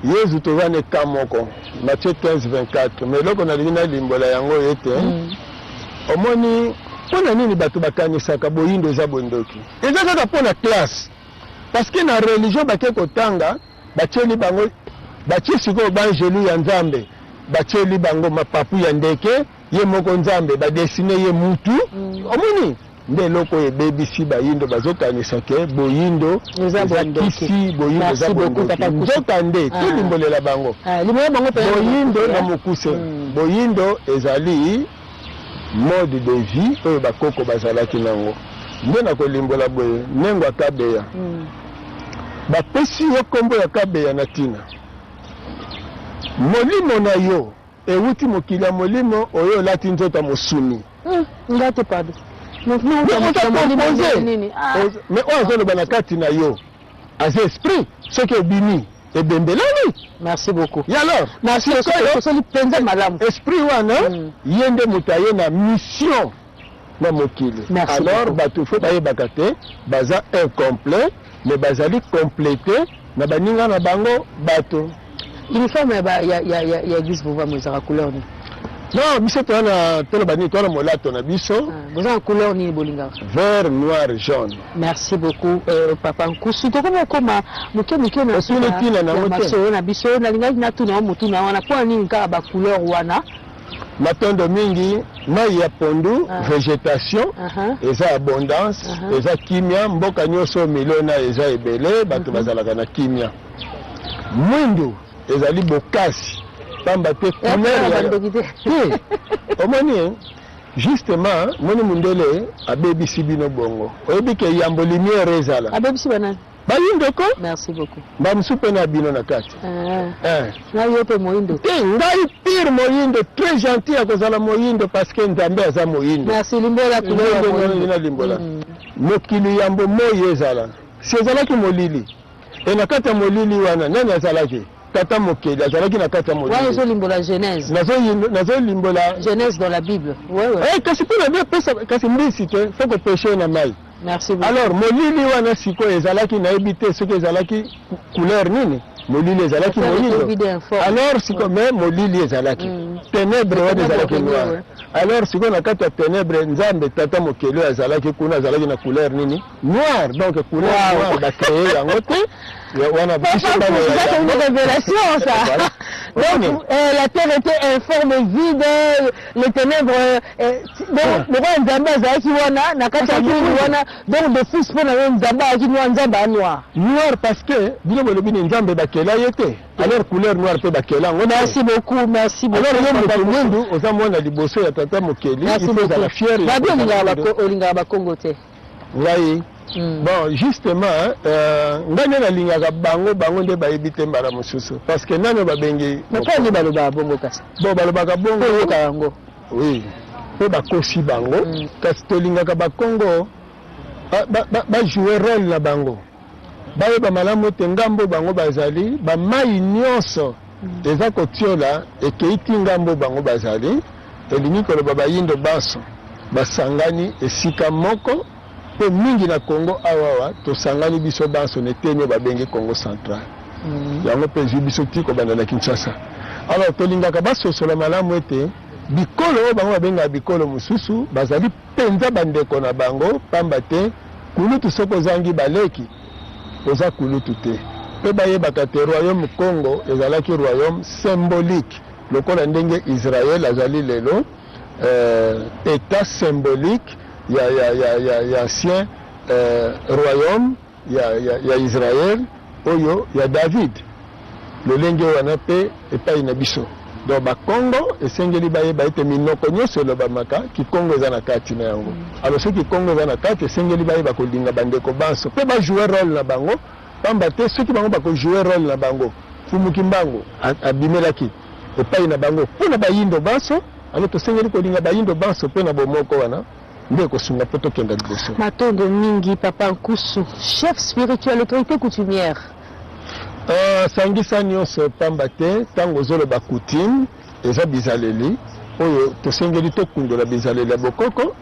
Yesu, toza na eka moko, Matthieu 15 24. Mais eloko nalingi nalimbola yango ete, omoni, mpo na nini bato bakanisaka boyindo eza bondoki? Eza kaka mpo na classe, parce que na religion bake kotanga, batieli bango, batie sikoyo banjelu ya Nzambe, batieli bango mapapu ya ndeke, ye moko Nzambe badessiner ye mutu. Omoni nde eloko oyo ebebisi bayindo, bazokanisa ke boyindo eza bondoki. Kisi boyindo eza Merci beaucoup, bondoki. Papa Kusu. Nzoka nde Ah. tolimbolela bango. Ah, limbola bango mpenza. Boyindo na mokuse, boyindo ezali mode de vie oyo bakoko bazalaki nango. Nde na kolimbola boye, ndenge ya Kabeya, bapesi yo nkombo ya Kabeya na ntina molimo na yo ewuti mokili ya molimo oyo olati nzoto ya mosuni. Nga te, pardon. Mais oza composé. Mais oyo azoloba na kati na yo aza esprit. Soki obimi, ebembelani. Merci beaucoup. Ya alors, Merci. Osoli mpenza malamu. Esprit wana, ye nde moto aye na mission na mokili. Merci Alors beaucoup. bato faut bayebaka te baza incomplet, mais bazali complété na baninga na bango bato. Uniforme ya, ba- ya, ya, ya, ya église Bovamo ezalaka couleur nini? Non, biso toza na, toloba nini, toza na molato na biso. Ah, boza na couleur nini bolingaka? Vert, noir, jaune. Merci beaucoup, papa Nkusu. Tokomi okoma moke moke na Otuni suka ntina nango ya te. masolo na biso. Nalingaki natuna yo motuna wana: mpo na nini kaka bacouleur wana? Matondo mingi. Mai ya pondu, végétation eza abondance, eza kimia. Mboka nyonso milona eza ebele, bato bazalaka na kimia. Mwindu ezali bokasi, pamba te couleur ya bandoki te. Te, omoni, justement, moni mundele abebisi bino bongo. Oyebi ke yambo lumière ezala, Abebisi banani? Bayindoko. Merci beaucoup. Bamosusu mpe na bino na kati. Ah. Eh. Na yo mpe moyindo? Te, ngai pire moyindo, très gentil ya kozala moyindo, parce que Nzambe aza moyindo. Merci. Limbola couleur ya moyindo. Nalimbola. Mokili, yambo moi ezala, si ezalaki molili. E na kati ya molili wana, nani azalaki? Tata mokeli azalaki na kati ya Wana molili. ozolimbola Genèse? Nazolimbola. Genèse dans la Bible, ouais. Eh, kasi mpo na pesa kasi mbisi te, faut kopêcher na mai. Merci beaucoup. Alors molili wana sikoyo ezalaki, nayebi te soki ezalaki couleur nini. Molili ezalaki Affaire moyindo. était vide et informe. Alors sikoyo, mais molili ezalaki, ténèbre wana ezalaki noir. Alors sikoyo, na kati ya ténèbre, Nzambe tata mokeli oyo azalaki kuna azalaki na couleur nini? Noir. Donc couleur noir, bacréer yango te. Wana biso Papa, bana ya ça c'est une yango. révélation, ça. Voilà. Donc la terre était informe, vide, les ténèbres. Donc lokola Nzambe azalaki wana na kati ya mwindu wana, donc d'office mpo na yo Nzambe azalaki noir, Nzambe a noir. Noir, parce que bino bolobi ni Nzambe bakela ye te, alors couleur noire mpe bakela yango te. Merci beaucoup, merci beaucoup. Alors yo Papa moto Nkusu. mwindu, oza mwana liboso ya tata mokeli. Merci Il faut ozala beaucoup. fier ya Babi kozala olingaka mwindu. olingaka bakongo te? Ngai Bon, justement, ngai nde nalingaka bango, bango nde bayebi te mbala mosusu, parce que nani oyo babengi? Mais mpo nini balobaka bongo kasi? Bon, balobaka bongo. Oyoka yango. Oui, mpo bakosi bango. Kasi tolingaka Bakongo bajoue rôle na bango, bayeba malamu ete ngambo bango bazali, bamai nyonso eza kotiola ekei ti ngambo bango bazali. Elingi koloba bayindo banso basangani esika moko, mpe mingi na Congo awawa tosangani biso banso na eteni oyo babengi Congo Central. Yango mpe ezwi biso ti kobanda na Kinshasa. Alors tolingaka basosola malamu ete bikolo oyo bango babengaka bikolo mosusu bazali mpenza bandeko na bango, pamba te kulutu soki ozangi baleki, oza kulutu te. Mpe bayebaka te royaume Congo ezalaki royaume symbolique, lokola ndenge Israël azali lelo état symbolique ya ancien royaume ya Israël oyo ya David. Lolenge wana mpe epai na biso. Donc Bakongo esengeli bayeba ete minoko nyonso elobamaka, kikongo eza na kati na yango. Alors soki kikongo eza na kati, esengeli bayeba kolinga bandeko banso mpe bajoue rôle na bango, pamba te soki bango bakojoue rôle na bango, Mfumu Kimbangu abimelaki epai na bango mpo na bayindo banso. Alors tosengeli kolinga bayindo banso mpe na bomoko wana nde ekosunga mpo tokenda liboso. Matondo mingi, papa Nkusu, chef spirituel, autorité coutumière. Sangisa nyonso, pamba te ntango ozoloba coutume, eza bizaleli oyo tosengeli tokundola, bizaleli ya bokoko.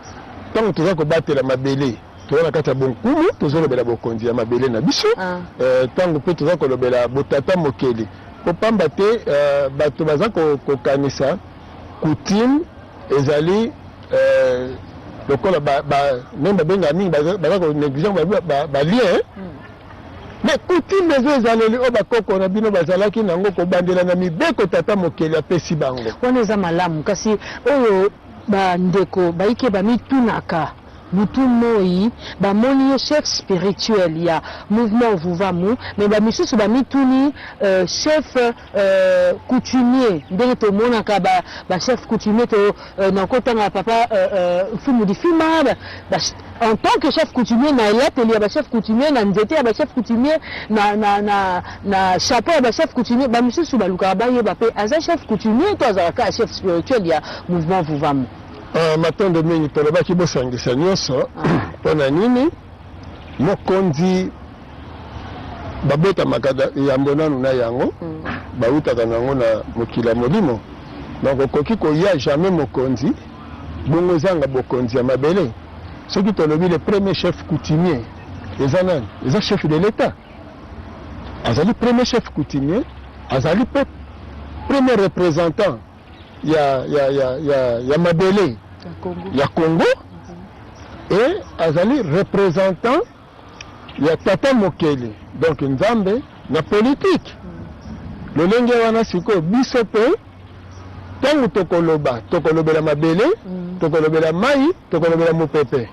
Ntango toza kobatela mabele, toza na kati ya bonkumu, tozolobela bokonzi ya mabele na biso. Ntango mpe toza kolobela botata mokeli, po pamba te bato baza kokanisa coutume ezali lokola ndenge babengaka mingi, baza konéglige balien. Mais coutume eza ezaleli oyo bakoko na bino bazalaki nango kobandela na mibeko tata mokeli apesi bango. Wana eza malamu, kasi oyo bandeko bayike bamitunaka butu moi, bamoni yo chef spirituel ya mouvement Vuvamu, mais bamisusu bamituni chef coutumier, ndenge tomonaka bachef coutumier to nakotanga papa Mfumu Difima en tant que chef coutumier, na elateli ya bachef coutumier, na nzete ya bachef coutumier, na chapeau ya bachef coutumier. Bamisusu balukaka bayeba mpe aza chef coutumier to azalaka kaka chef spirituel ya mouvement Vuvamu? Matondo mingi. Tolobaki bosangisa nyonso. Mpo na nini? Mokonzi babotamaka yambo nanu na yango, bautaka nango na mokili ya molimo. Donc okoki koya jamais mokonzi bongo ozanga bokonzi ya mabele. Soki tolobi le premier chef coutumier eza nani? Eza chef de l'État. Azali premier chef coutumier, azali mpe premier représentant ya mabele ya Congo et azali représentant ya tata mokeli, donc Nzambe na politique. Lolenge wana sikoyo biso mpe ntango tokoloba, tokolobela mabele, tokolobela mai, tokolobela mopepe.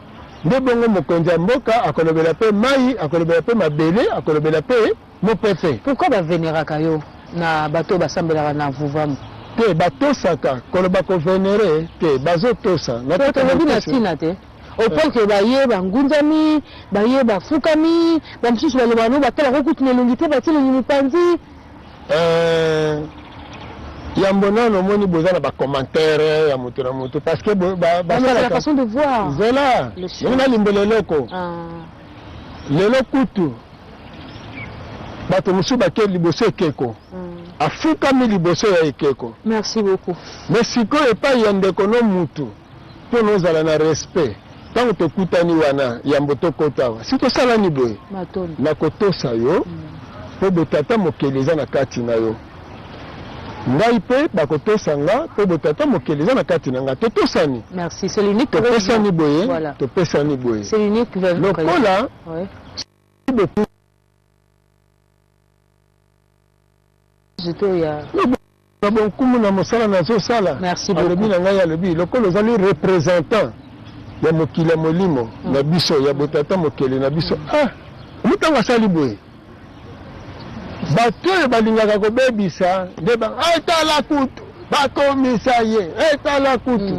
Nde bongo mokonzi ya mboka akolobela mpe mai, akolobela mpe mabele, akolobela mpe mopepe. Pourquoi bavénéraka yo na bato oyo basambelaka na Vuvamu? Te, batosaka. Koloba kovénérer te, bazotosa. Tolobi na ntina te au point ke baye bangunzami, baye bafukami, bamosusu balobaka no batalaka okutu na elongi te, batie elongi mopanzi. Yambo nano omoni boza na bacommentaire ya moto na moto, parce que la façon de voir. Zela, ndenge nalimbola eloko. Lelo kutu bato mosusu bake liboso ekeko, afukami liboso ya ekeko. Merci beaucoup. Mais sikoyo epai ya ndeko no mutu, mpo nozala na respect, ntango tokutani wana, yambo tokota awa, si tosalani boye, nakotosa yo mpo botata mokeli eza na kati na yo. Ngai mpe bakotosa nga mpo botata mokeli eza na kati na nga. Totosani. Merci, c'est l'unique. Topesani boye. Voilà. Topesani boye. C'est l'unique. Lokola boku ya na bonkumu na mosala nazosala. Merci. Alobi na ngai, alobi lokola ozali représentant ya mokili ya molimo na biso, ya botata mokeli na biso. Ah, ntango asali boye, bato oyo balingaka kobebisa nde etala kutu bakomisa ye, etala kutu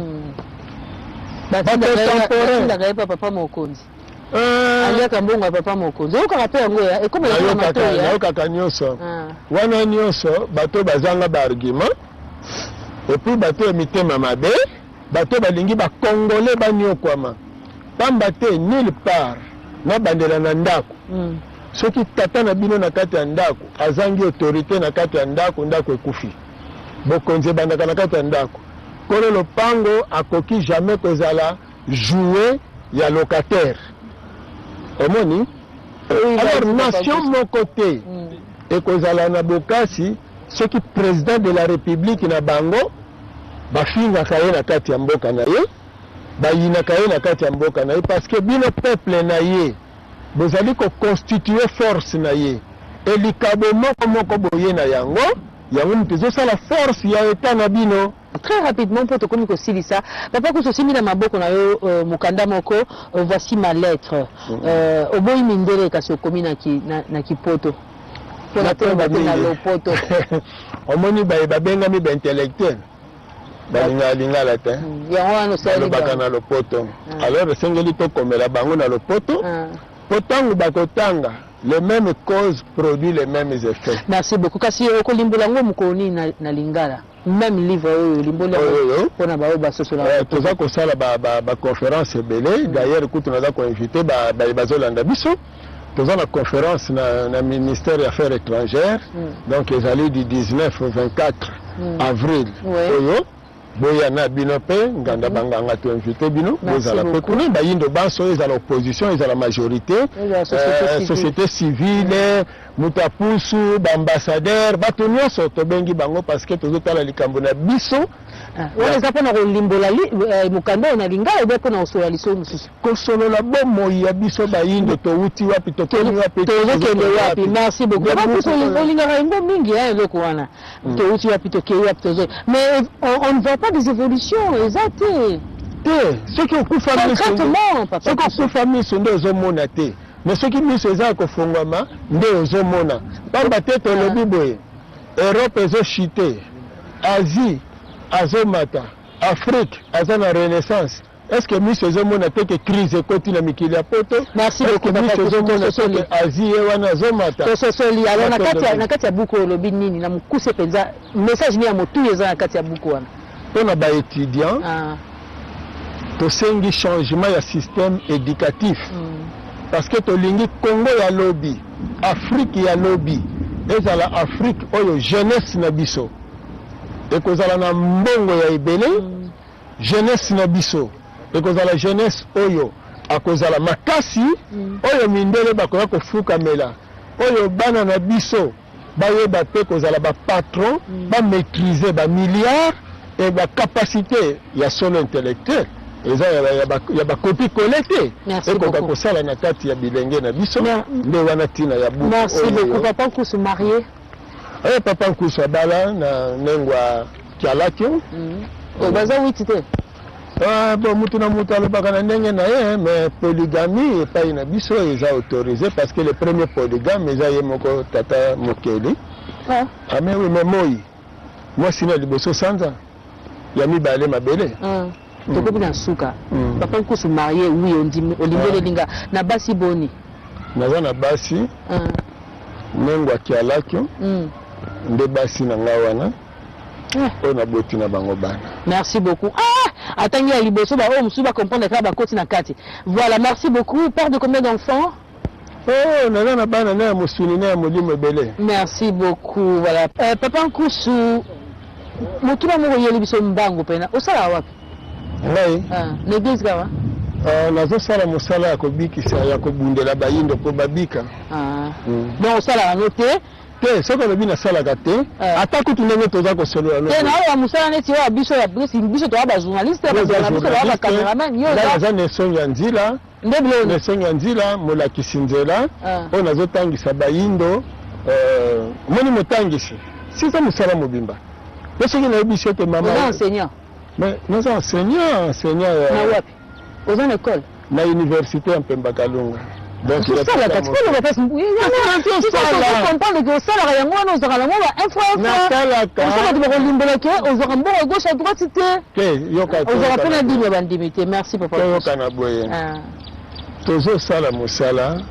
bato. Batindaka ye pa papa mokonzi. Aliaka mbongo ya papa mokonzi. Oyokaka mpe yango ya ekoma lokola matoyi. Nayokaka nyonso wana, nyonso bato bazanga baargument, et puis bato ya mitema mabe, bato balingi bacongolais banyokwama pamba te. Nulle part nabandela na ndako. Soki tata na bino na kati ya ndako azangi autorité na kati ya ndako, ndako ekufi. Bokonzi ebandaka na kati ya ndako. Kolo lopango akoki jamais kozala jouet ya locataire, omoni? Alors nation moko te ekozala na bokasi soki président de la République na bango bafingaka ye na kati ya mboka na ye, bayinaka ye na kati ya mboka na ye, parce que bino peuple na ye bozali koconstituer force na ye. Elikabo moko moko boye na yango, yango moto ezosala force ya État na bino. Très rapidement, mpo tokomi kosilisa, papa Kusu, osimbi na maboko na yo mokanda moko, voici ma lettre. Oboyi mindele, kasi okomi na kipoto mpona toyeba te na lopoto. Omoni, baye babengami baintellectuel balingaka lingala te. Yango wana osali. Balobaka na lopoto. Alors esengeli tokomela bango na lopoto, mpo ntango bakotanga, les mêmes causes produit les mêmes effets. Merci beaucoup. Kasi okolimbola yango mokolo nini na lingala, même livre oyo olimboli yango, mpona baoyo basosola? Toza kosala baconférence ebele. D'ailleurs kutu naza koinviter baye bazolanda biso, toza na conférence na ministère ya Affaires étrangères. Donc ezali du 19 au 24 avril oyo. Boya na bino mpe nganda banganga, toinviter bino, bozala mpe kuna. Bayindo banso, ezala opposition, ezala majorité, société civile, moto apusu, baambassadeur, bato nyonso tobengi bango, parce que tozotala likambo na biso. Wana eza mpona kolimbola mokanda oyo na lingala, ebe mpona kosolola lisolo mosusu? Kosolola bomoi ya biso bayindo: towuti wapi, tokomi wapi, tozokende wapi. Merci beaucoup. Olingaka yango mingi, eloko wana, towuti wapi, tokei wapi, tozo, mais on ne voit pas des évolutions, eza te. Te, soki okufa miso, soki okufa miso nde ozomona te, mais soki miso eza ya kofungwama nde ozomona. Pamba te tolobi boye: Europe ezochuter, Asie azomata, Afrique aza na renaissance. Est ce que miso ezomona te ke crise ekoti na mikili ya poto? Merci beaucoup. Miso ezomona te ke Asie ye wana azomata? Tososoli. Alors na kati ya buku olobi nini na mokuse mpenza? Message nini ya motuya eza na kati ya buku wana? Mpona baétudiant, tosengi changement ya système éducatif, parce que tolingi Congo ya lobi, Afrique ya lobi ezala Afrique oyo jeunesse na biso ekozala na mbongo ya ebele, jeunesse na biso ekozala jeunesse oyo akozala makasi, oyo mindele bakoya kofukamela, oyo bana na biso bayeba mpe kozala bapatron, bamaîtriser bamilliard e bacapacité ya solo intellectuel eza ya bacopier-coller te, ekoka kosala na kati ya bilenge na biso. Nde wana ntina ya buku. Merci beaucoup. Papa Nkusu, marié? Oyo papa Nkusu abala na ndengwa Kialakio. Baza witi te? Ah, bon, mutu na mutu alobaka na ndenge na ye, mais polygamie epai na biso eza autorisé, parce que le premier polygame eza ye moko tata mokeli. Ah. Ah, mais oui, mais moi mwasi na liboso sanza, ya mibale mabele. Ah. Tokomi na suka. Papa Nkusu, marié, oui, olimbeleli nga, na basi boni? Naza na basi. Ah. Nengwa Kialakio. Nde basi na nga wana oyo naboti na bango bana. Merci beaucoup. Ah, atangi ya liboso, baoyo mosusu bacomprendre kaka, bakoti na kati. Voilà, merci beaucoup. Père de combien d'enfants? Oh, naza na bana na ya mosuni na ya molimo ebele. Merci beaucoup. Voilà, papa Nkusu, motuna moko oyeli biso mbangu mpena: osalaka wapi? Ngai? Ah, na église kaka? Nazosala mosala ya kobikisa, ya kobundela bayindo mpo babika. Ah. Donc osalaka ngo te? Te, soki olobi nasalaka te, ata kutu ndenge toza kosolola. Te, na oyo mosala neti oyo biso ya biso, toya bajournaliste, bazala biso baya bacameraman, yo? Naza na esongi ya nzila. Nde biloko? Na esongi ya nzila, molakisi nzela oyo nazotangisa bayindo. Omoni, motangisi siza mosala mobimba, po soki nayebisi ete mama Oza enseignant? Mais naza enseignant, enseignant. Na wapi? Oza na école? Na université ya Mpemba Kalunga. Donc osalaka ti oloba mpasi, comprendre ke osalaka yango wana, ozwaka nango ba info. Nasalaka. Osa bato bakolimbola ke ozwaka mbongo gauche à droite te. Te, yoka. Ozwaka mpe na dîme ya bandimi te. Merci, papa. Toyoka na boye. Ah. Tozosala mosala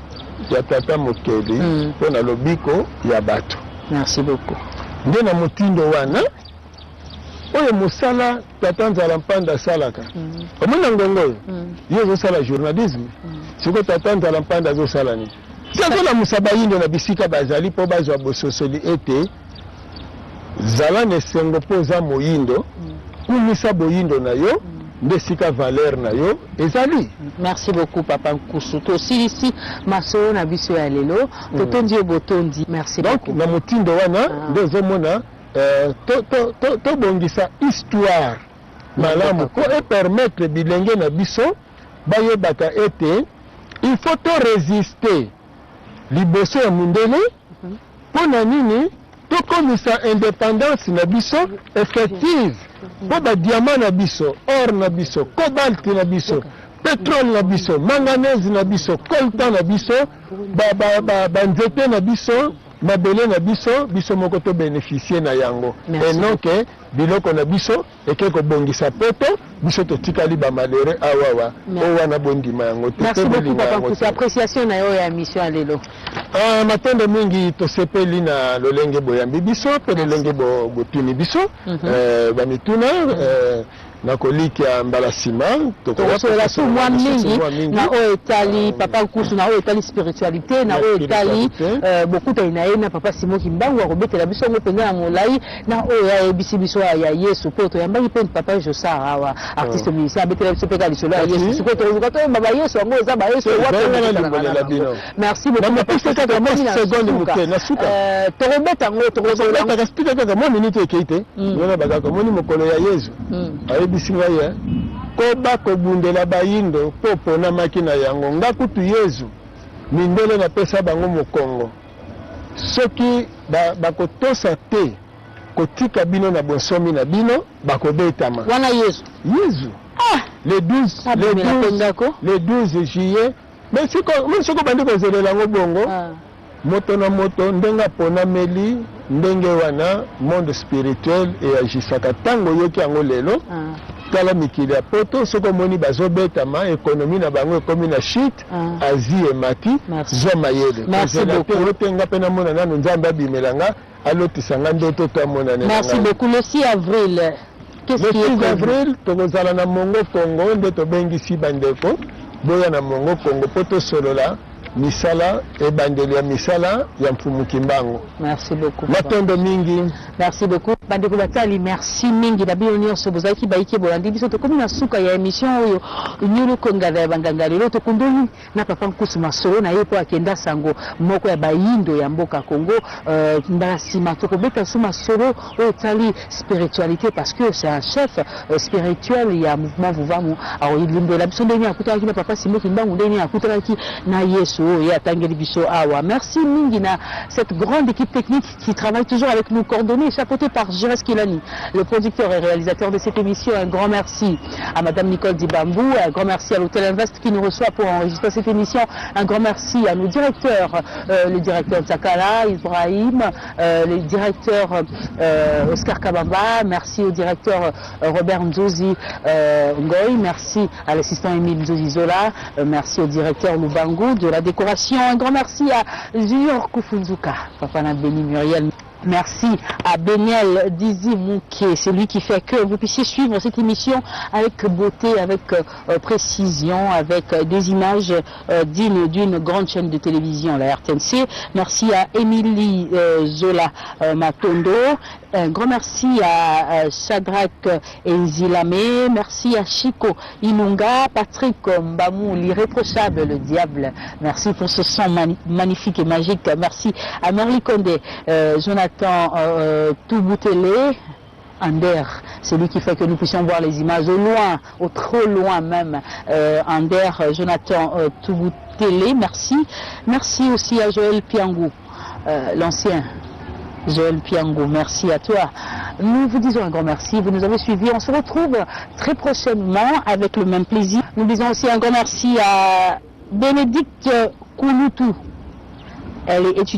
ya Tata Mokeli mpo na lobiko ya bato. Merci beaucoup. Nde na motindo wana oyo mosala Tata Nzala Mpanda asalaka. Omoni na ngongo oyo, ye ozosala journalisme, sikoyo Tata Nzala Mpanda azosala nini? Si azolamusa bayindo na bisika bazali mpo bazwa bososoli ete zala na esengo mpo oza moyindo, kumisa boyindo na yo, nde esika valeur na yo ezali. Merci beaucoup, papa Nkusu. Tosilisi masolo na biso ya lelo. Totondi yo botondi. Merci Donc beaucoup. na motindo wana nde ozomona tobongisa histoire malamu mpo epermettre bilenge na biso bayebaka ete il faut to résister liboso ya mundele. Mpo na nini? Tokomisa indépendance na biso effective, mpo badiamant na biso, or na biso, cobalt na biso, pétrole na biso, manganèse na biso, coltan na biso, banzete na biso, mabele na biso, biso moko tobénéficie na yango. Merci. Eno ke biloko na biso eke kobongisa poto, biso totikali bamalheureux awawa. Merci. O wana bondima yango te. Merci te beaucoup, bolinga papa yango Nkusu. te. Appréciation na yo ya émission ya lelo. Ah, matondo mingi. Tosepeli na lolenge boyambi biso mpe lolenge botuni biso bamituna nakolikia mbala nsima. Tokosola su mwa mingi na oyo etali papa Nkusu, na oyo etali spiritualité, na Na oyo etali spiritualité. Bokutani na ye na papa Simon Kimbangu. Akobetela biso yango mpenza na molai, na oyo ayebisi biso ya Yesu, mpo toyambaki mpe papa Josar awa, artiste musicien, abetela biso mpe ka lisolo ya Merci. Yesu. Sikoyo tokoluka toyeba bayesu yango eza bayesu Te, wapi. ngai Oyo nalimbolela bino. Merci beaucoup, Na papa mopesa Nkusu. kaka mwa Tokomi na seconde suka. moke, na suka. Tokobeta yango, tokosolola yango. Tokobetaka spika kaka mwa minute ekei te. Ngana bakaka omoni mokolo ya Yezu ayebisi ngai ye koba kobundela bayindo mpo oponamaki na yango. Nga kutu Yezu, mindele napesa bango mokongo. Soki bakotosa te kotika bino na bonsomi na bino, bakobetama. Wana Yesu? Yezu, le 12, le Abimela 12, mpe ndako. Le 12 juillet. Mais siko obandi kozelela yango bongo, moto na moto ndenge aponameli, ndenge wana monde spirituel eagisaka. Ntango oyoki yango lelo, tala mikili ya poto, soki omoni bazobetama, économie na bango ekomi na chute, Asie emati. Merci. Zwa mayele. Merci Kozela te beaucoup. oyo te nga mpe namona nano Nzambe abimela nga, alotisa nga ndoto to amonanela Merci ngai. beaucoup. Le 6 avril, qu'est-ce Le qui est 6 prévu? avril, tokozala na Mongo Congo. Nde tobengisi bandeko boya na Mongo Congo mpo tosolola misala, ebandeli ya misala ya Mfumu Kimbangu. Merci beaucoup, papa. Matondo mingi. Merci beaucoup, bandeko batali. Merci mingi na bino nyonso bozalaki bayike bolandi biso. Tokomi na suka ya émission oyo Nyulu Kongala ya banganga. Lelo tokundoli na papa Nkusu masolo na ye mpo akenda sango moko ya bayindo ya mboka Congo. Mbala nsima tokobeta su masolo oyo etali spiritualité, parce que c'est un chef spirituel ya mouvement Vuvamu. Akolimbola biso ndenge akutanaki na papa Simon Kimbangu, ndenge akutanaki na Yesu oyo ye atangeli biso awa. Merci mingi na cette grande équipe technique qui travaille toujours avec nous, coordonnée et chapeautée par Gires Kilani, le producteur et réalisateur de cette émission. Un grand merci à madame Nicole Dibambou, un grand merci à l'Hôtel Invest qui nous reçoit pour enregistrer cette émission, un grand merci à nos directeurs, le directeur Zakala, Ibrahim, le directeur Oscar Kabamba, merci au directeur Robert Nzozi Ngoy, merci à l'assistant Émile Nzozi Zola, merci au directeur Lubangu de la décoration, un grand merci à Junior Kufunzuka, Papa Béni Muriel. Merci à Beniel Dizi Mouké, c'est lui qui fait que vous puissiez suivre cette émission avec beauté, avec précision, avec des images dignes d'une grande chaîne de télévision, la RTNC. Merci à Émilie Zola Matondo. Un grand merci à Shadrach Enzilame. Merci à Chico Inunga, Patrick Mbamou, l'irréprochable, le diable. Merci pour ce son magnifique et magique. Merci à Merli Condé, Jonathan Touboutele, Ander, celui qui fait que nous puissions voir les images au loin, au trop loin même. Ander, Jonathan Touboutele, merci. Merci aussi à Joël Piangou, l'ancien Joël Piangou, merci à toi. Nous vous disons un grand merci, vous nous avez suivis. On se retrouve très prochainement avec le même plaisir. Nous disons aussi un grand merci à Bénédicte Kouloutou. Elle est étudiante.